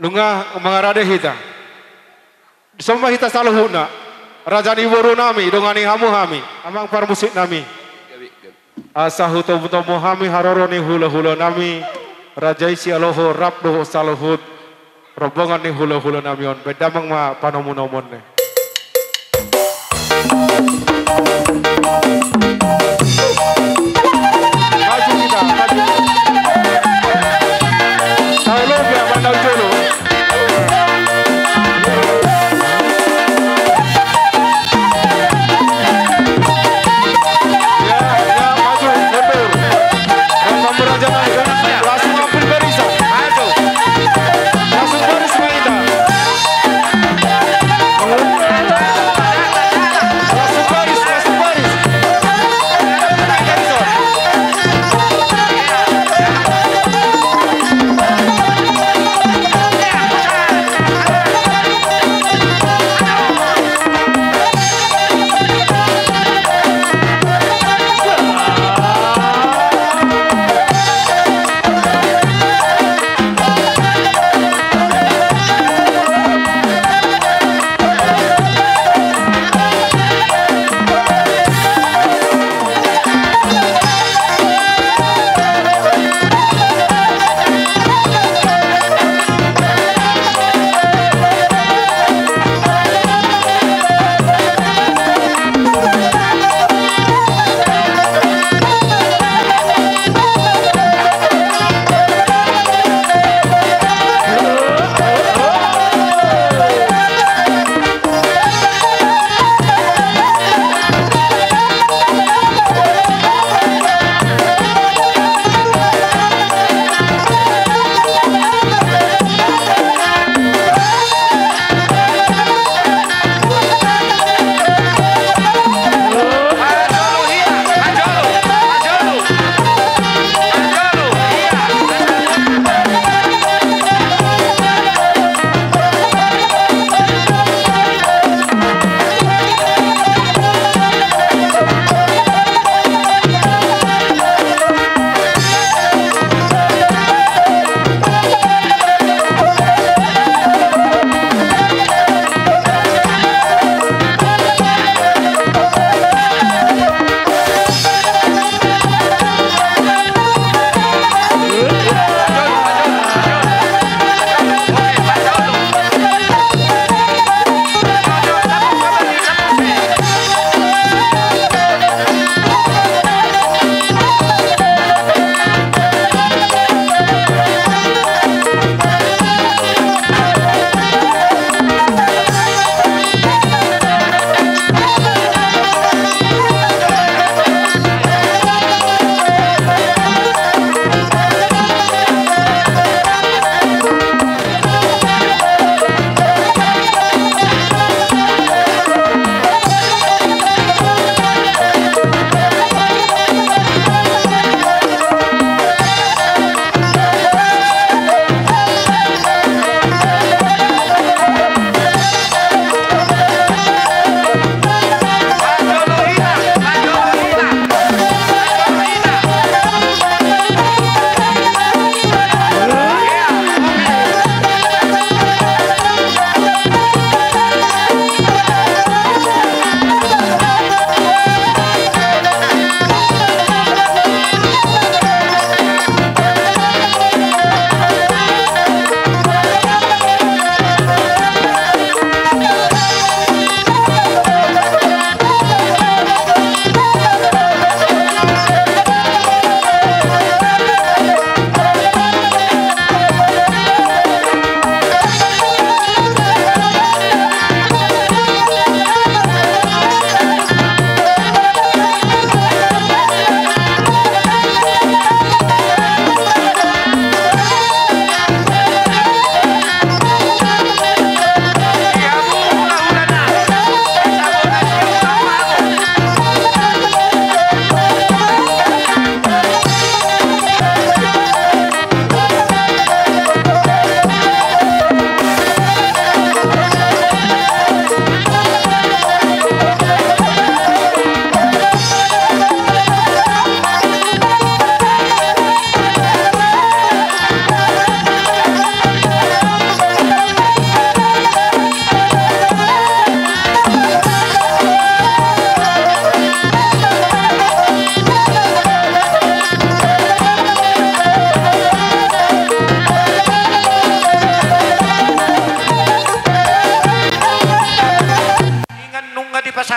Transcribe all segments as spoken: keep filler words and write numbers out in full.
Nunga mangarade hita. Dison ma hita saluhutna. Raja ni boru nami, dongani hamu hami, amang parmusik nami. Asa hutomutomu hami haroro ni hulahula nami, raja i Sihaloho rap dohot saluhut rombongan ni hulahula nami on. Baen damang ma panomunomuon ni. Maju hita, maju. Tahu lo, biar pandang dulu. Ya, ya, maju, mundur. Yang pemberajanan langsung ambil barisan. Langsung baris ma hita. Langsung baris, langsung baris.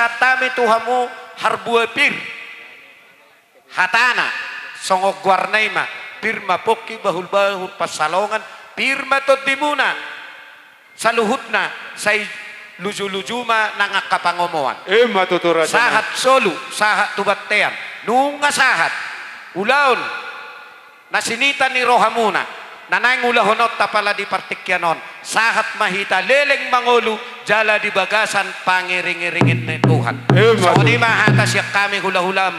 Pasahat hami tu hamu harbue pir. Hatana, songon goarna i ma, pir ma pongki bahulbahul pansalongan, pir ma tondimuna saluhutna, sai lujuluju ma nang angka pangomoan. Ima tutu, raja nami. Sahat solu, sahat tu bontean, nunga sahat ulaon na sinita ni rohamuna, na naeng ulahononta pala di partingkian on, sahat ma hita leleng mangolu jala di bagasan pangiringiringin ni Tuhan. Ima tutu. Songon i ma hata sian hami hulahulam,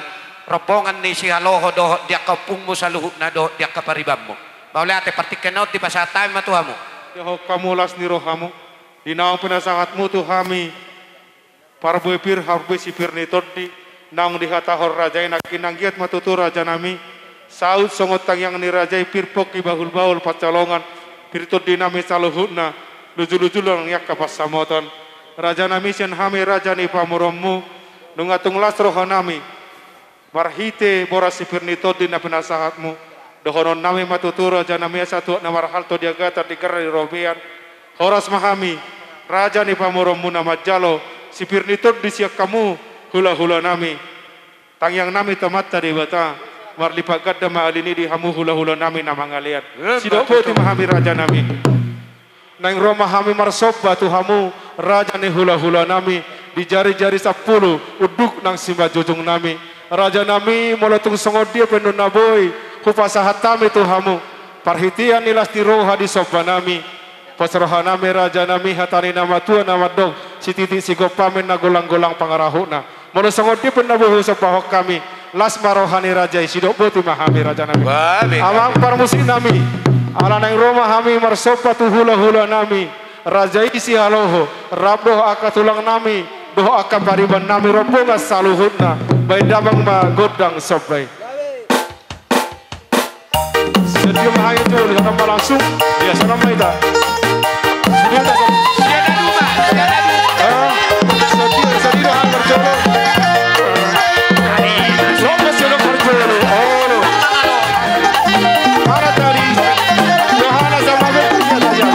rombongan ni Sihaloho dohot di angka ompungmu saluhutna dohot di angka paribanmu. Mauliate, partingkian on dipasahat hami ma tu hamu. Didok hamu las ni rohamu, di naung pinasahatmu tu hami, parbue pir, harbue si pir ni tondi, naung dihatahon raja i nangkin, anggiat ma tutu, raja nami, saut songon tangiang ni raja i, pir pongki bahulbahul pansalongan, pir tondi nami saluhutna, lujuluju nang angka pansamotan. Raja nami, sian hami raja ni pamoruonmu, nunga tung las roha nami marhite boras si pir ni tondi na pinasahatmu. Dohonon nami ma tutu, raja nami, asa tuak na marhalto di agatan, di gara di robean, horas ma hami raja ni pamoruonmu na manjalo si pir ni tondi sian hamu hulahula nami. Tangiang nami tu Amanta Debata, marlipat ganda ma alani i di hamu hulahula nami na mangalean. Ima tutu. Sidok boti ma hami, raja nami. Naeng ro ma hami marsomba tu hamu, raja ni hulahula nami, di jarijari sampulu unduk nang simanjujung nami. Raja nami, molo tung songon dia pe annon na boi hupasahat hami tu hamu, parhitean ni las ni roha di somba nami, pos roha nami, raja nami, hata ni na matua na mandok, sititi sigompa ma inna, golanggolang pangarahutna. Molo songon dia pe na boi husombahon hami, las ma roha ni raja i, sidok boti ma hami, raja nami. Ba, be, amang parmusik nami, ala naeng ro ma hami marsomba tu hulahula nami, raja i Sihaloho, rap dohot angka tulang nami dohot angka pariban nami, rombongan saluhutna, baen damang ma gondang somba i. Sedia ma hami tu, di sana ma langsung. Iya, sana ma hita. Sedia ma. Sedia, sedia ma hami marjolo. Sedia, sedia ma hami marjolo. Olo. Mana tadi? Yohana sama Petrus, ya, ya.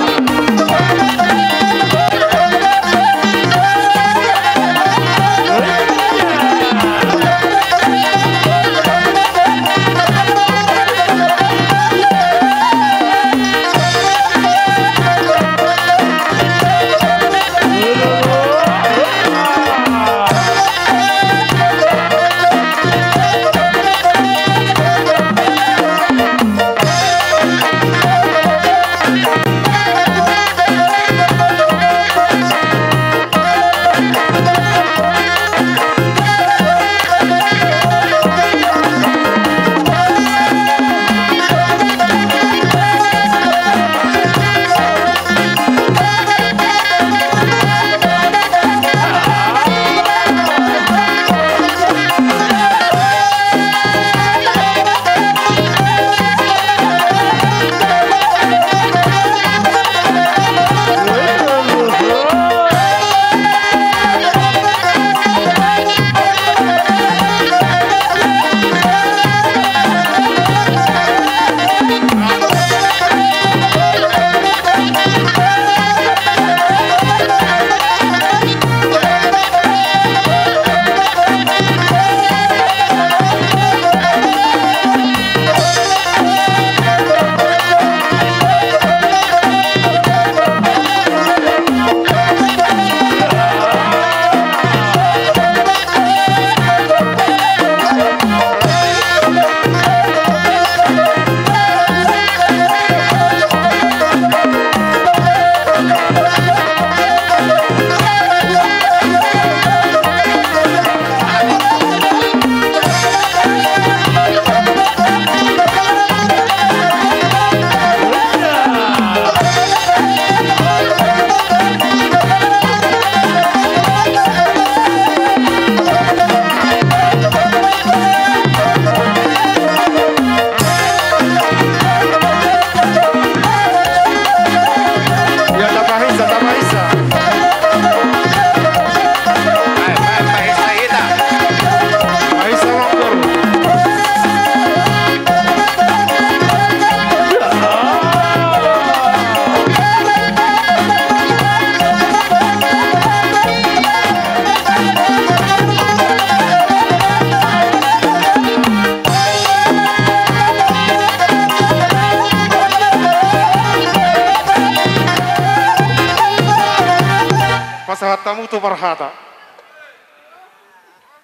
Pasahat hamu tu parhata.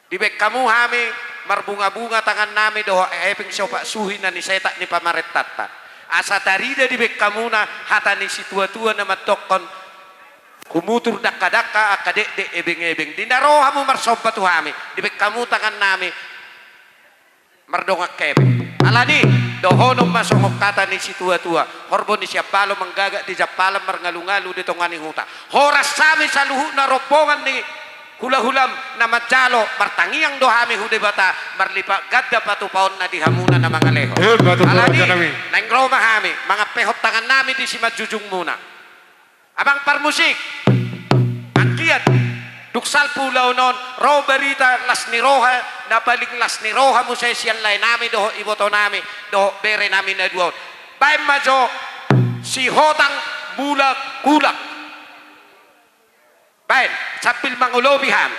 Dibaen hamu hami marbungabunga tangannami dohot hepeng siopat suhi na nisetak ni pamarentanta. Asa tarida dibaen hamuna hata ni situatua na mandokkon, humutur dangkadangka angka dekdek ebengebeng. Di na ro hamu marsomba tu hami, dibaen hamu tangannami mardongan hepeng. Alani, dohonon ma songon hata ni situatua: Horbo ni siambalo manggagak di jampalan, marngalungalu di tonga ni huta. Horas hami saluhutna rombongan ni hulahulam na manjalo, martangiang do hami hu Debata, marlipat ganda patupaonna di hamuna na mangalehon. Alani, naeng ro ma hami, mangampehon tangannami di simanjujungmuna. Abang parmusik, anggiat dung salpu ulaon on, ro barita las ni roha, na paling las ni roha muse sian laenami dohot ibotonami dohot berenami na dua on. Baen ma jo Sihotang Mulak-ulak. Baen, sambil mangolopi hami.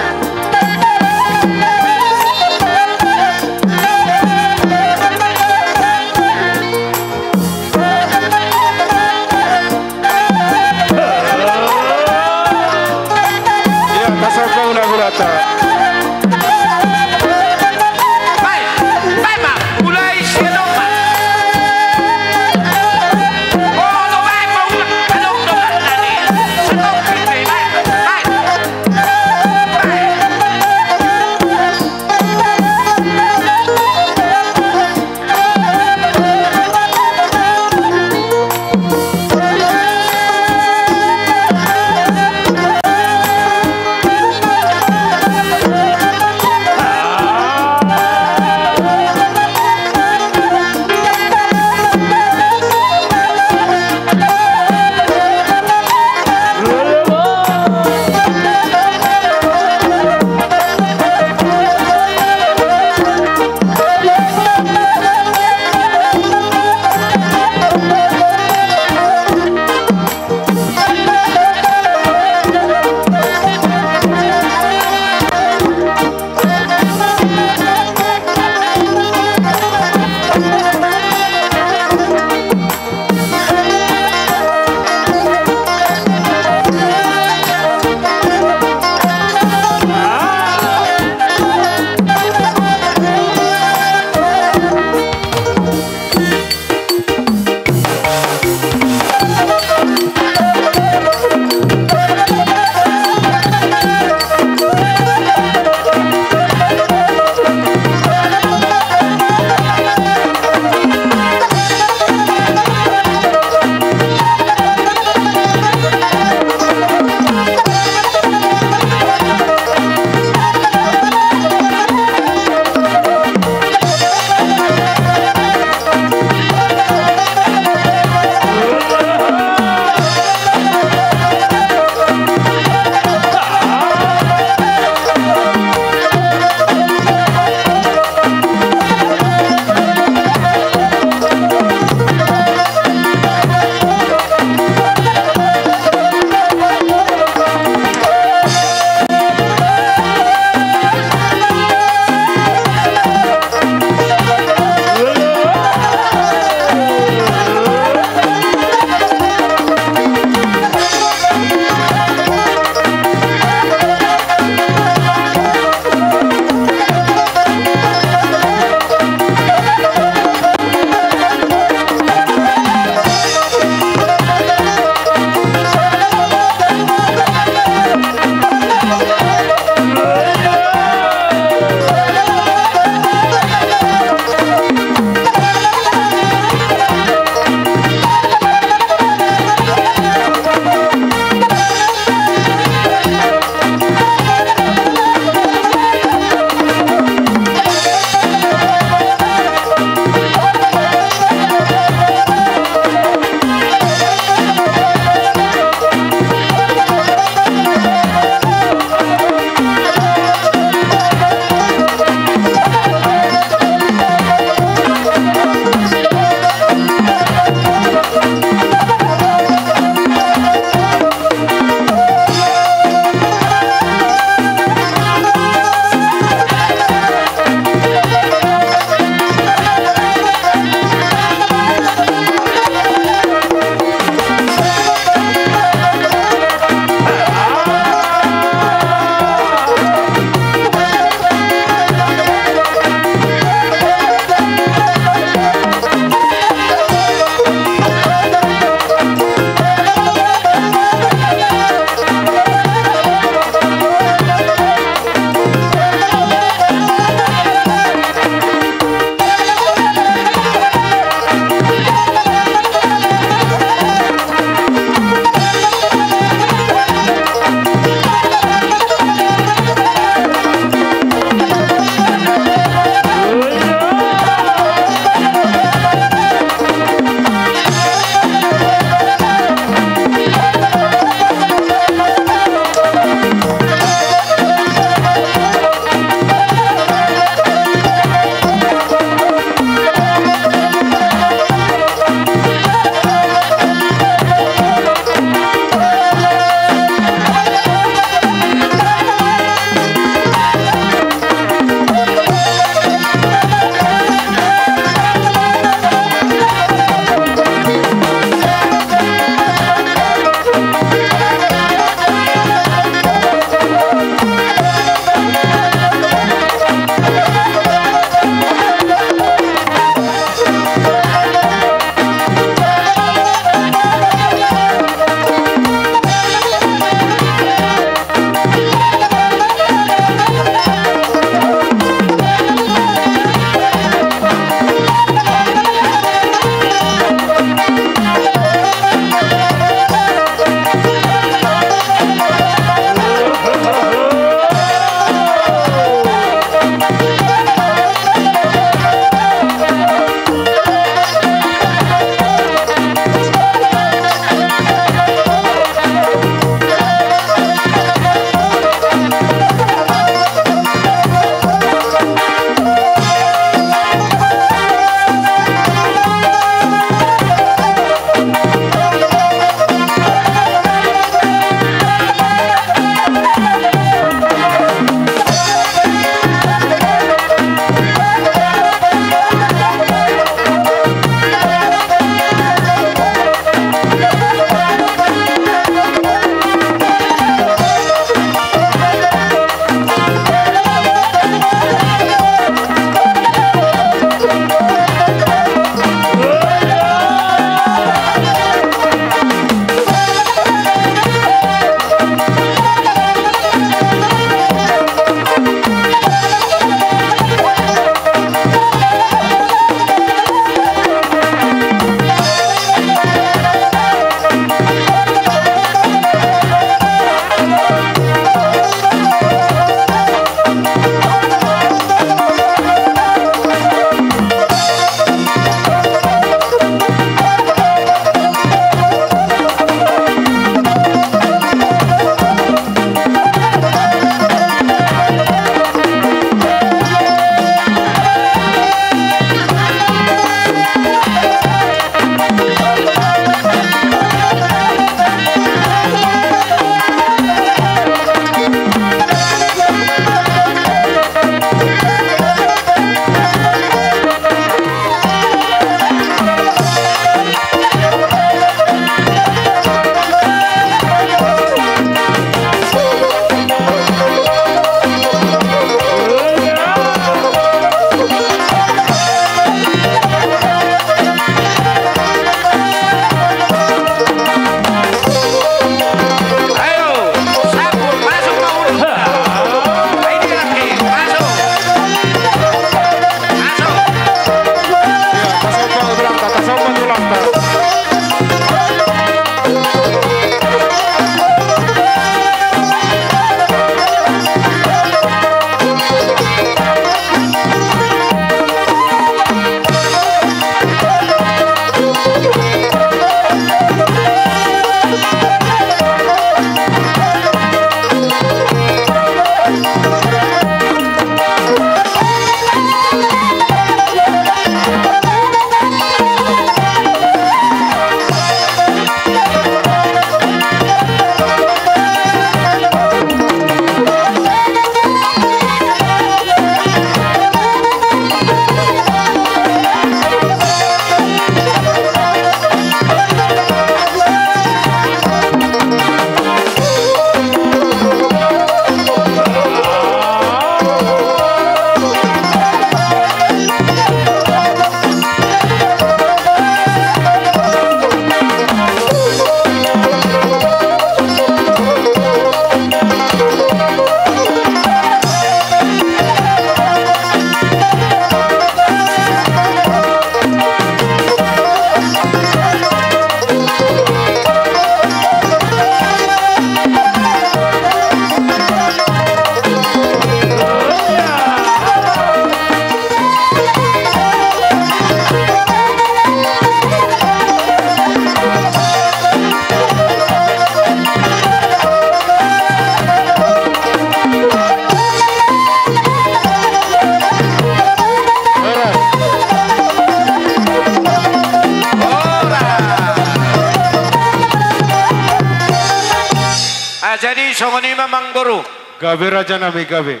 Ah, jadi songon i ma, amangboru. Gabe, raja nami, gabe.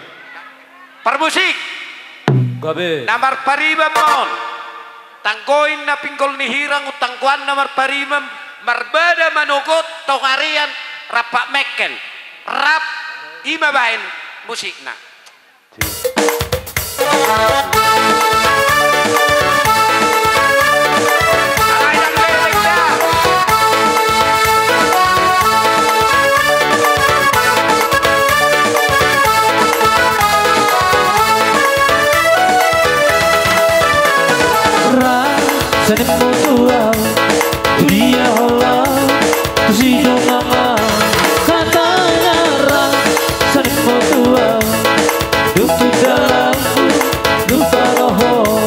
Parmusik. Gabe. Na marpariban ma on. Tanggoing na pinggol ni hirang, tanggoan na marpariban, marbada manogot, tongarean, rap mekkel. Rap, i ma baen musikna. Ra, senimu tu au, tu dia ho laho, tu si dongan au, hatana ra, senimu tu au, dung tu dalanku, dung tu rohangku.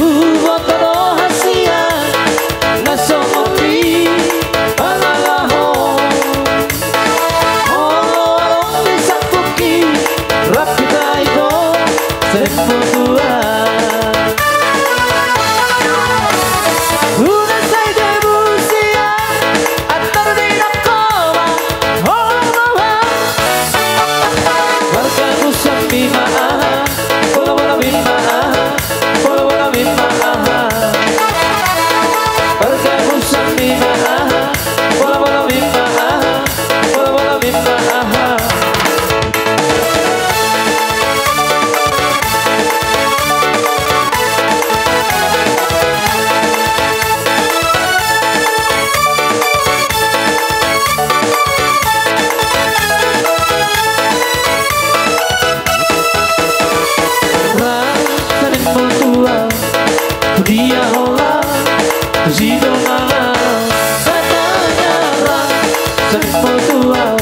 Huboto do hasian na songon i, ala laho. Olo adong di sangkuki, rap hita i do, senimu tu au. Unang sai gabe sian, antar di nangkoba, olo roha. Margabusan i ma aha, bola-bola i ma aha, bola-bola i ma aha. Margabusan i ma aha, bola-bola i ma aha, bola-bola i ma aha. Ra, senimu tu au, tu dia ho laho, tu si dongan au, hatana ra, senimu tu au,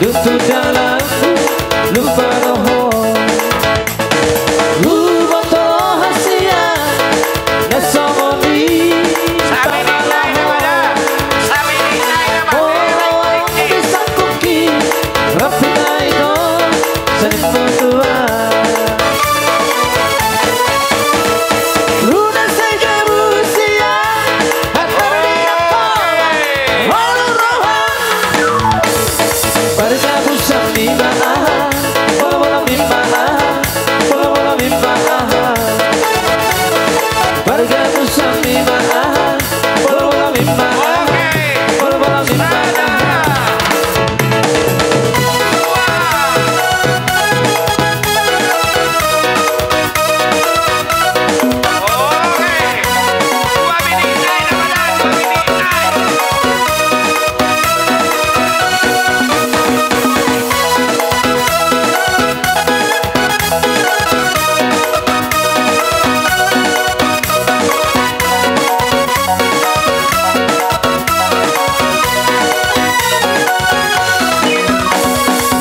dung tu dalanku, dung tu rohangku. Huboto hasian na songon i, ala laho. Olo adong di sangkuki, rap hita i do, senimu tu au. Unang sai gabe sian, antar di nangkoba, olo roha. Margabusan i ma aha, bola-bola i ma aha, bola-bola i ma aha. Margabusan i ma aha, bola-bola i ma aha, bola-bola i ma aha.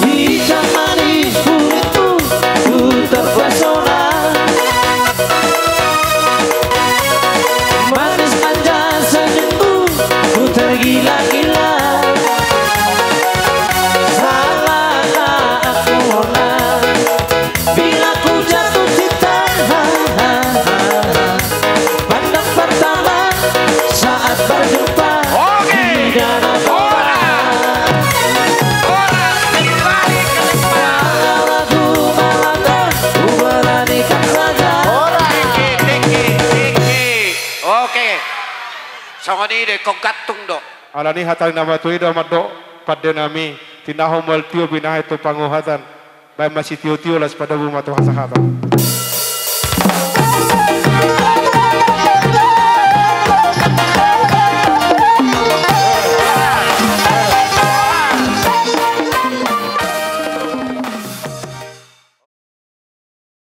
Hita manis, kulitmu ku terpesona. Manis manja senyummu, ku tergila-gila. Salahkah aku, Mona, bila ku jatuh cinta? Pandang pertama saat berjumpa. Oke. Di danau Toba. Ora. Ora. Kembali ke tempat. Kalau lagu Malaka, ku beranikan saja. Ora. Tiki, tiki, tiki. Oke. Songon i do, ingkon gantung do. Alani hata ni na matua i do mandok pande nami, tinahu mual tio binahen tu panguhatan. Baen ma sitio-tio, laos padomu ma tu hasahatan.